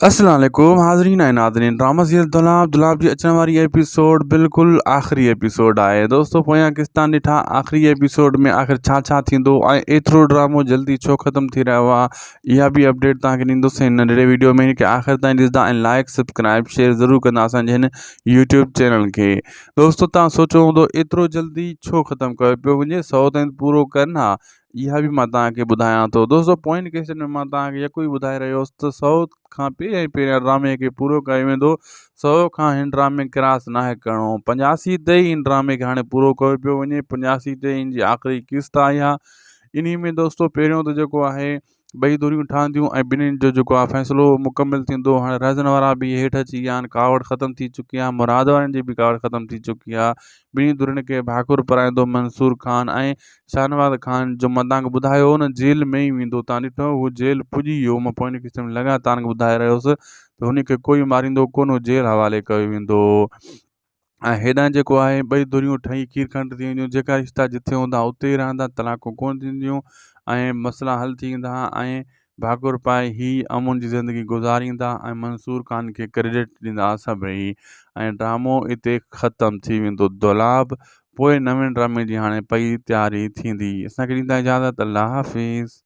السلام عليڪم حاضرين ۽ ناظرين ڊراما سيريل دولاب دولاب جي اچڻ واري ايپيسوڊ بلڪل آخري ايپيسوڊ آهي دوستو پويان قسطان ڏٺا آخري ايپيسوڊ ۾ آخر ڇا ڇا ٿيندو ۽ ايترو ڊرامو جلدي ڇو ختم ٿي رهيو آهي اها به اپڊيٽ توهان کي ڏيندس هن ننڍڙي ويڊيو ۾ هن کي آخر تائين ڏسندا ۽ لائڪ سبسڪرائب شيئر ضرور ڪندا اسان جي هن يوٽيوب چينل کي دوستو توهان سوچيو هوندو ايترو جلدي ڇو ختم ڪيو پيو وڃي سو تائين پورو ڪن ها اها به مان توهان کي ٻڌايان ٿو دوستو پوئين قسطن ۾ مان توهان کي يڪو ئي ٻڌائي رهيو هوس ته سو کان پهريان ئي پهريان ڊرامي کي پورو ڪيو ويندو سو کان هن ڊرامي ڪراس ناهي ڪرڻو پنجاسي تي ئي هن ڊرامي کي هاڻي پورو ڪيو پيو وڃي پنجاسي تي هن جي آخري قسط آئي آهي انهي ۾ دوستو پهريون ته جيڪو آهي ٻئي ڌريون ٺهنديون ۽ ٻنهين جو جيڪو آهي فيصلو مڪمل ٿيندو هاڻي رهزن وارا به هيٺ اچي ويا آهن ڪاوڙ ختم ٿي چڪي آهي مراد وارن جي به ڪاوڙ ختم ٿي چڪي آهي ٻنهي ڌرين کي ڀاڪر پرائيندو منصور خان ۽ شاهنواز خان جو مان تهان کي ٻڌايو هو نه جيل ۾ ئي ويندو تهان ڏٺو هو جيل پڄي ويو مان پوئين قسط ۾ لڳاتار تهان کي ٻڌائي رهيو هوس ته هن کي ڪوئي ماريندو ڪونه هو جيل حوالي ڪيو ويندو ۽ هيڏانهن جيڪو آهي ٻئي ڌريون ٺهي کير کنڊ ٿي وينديون جيڪا رشتا جٿي هوندا اتي ئي رهندا طلاقون ڪونه ٿينديون ۽ مسئلا حل ٿي ويندا ۽ ڀاڪر پائي هي امن جي زندگي گذاريندا ۽ منصور خان کي ڪريڊٽ ڏيندا سڀئي ۽ ڊرامو اتي ختم ٿي ويندو دولاب پوء نوين ڊرامي جي هاڻي پئي تياري ٿيندي اسان کي ڏيندا اجازت الله حافظ.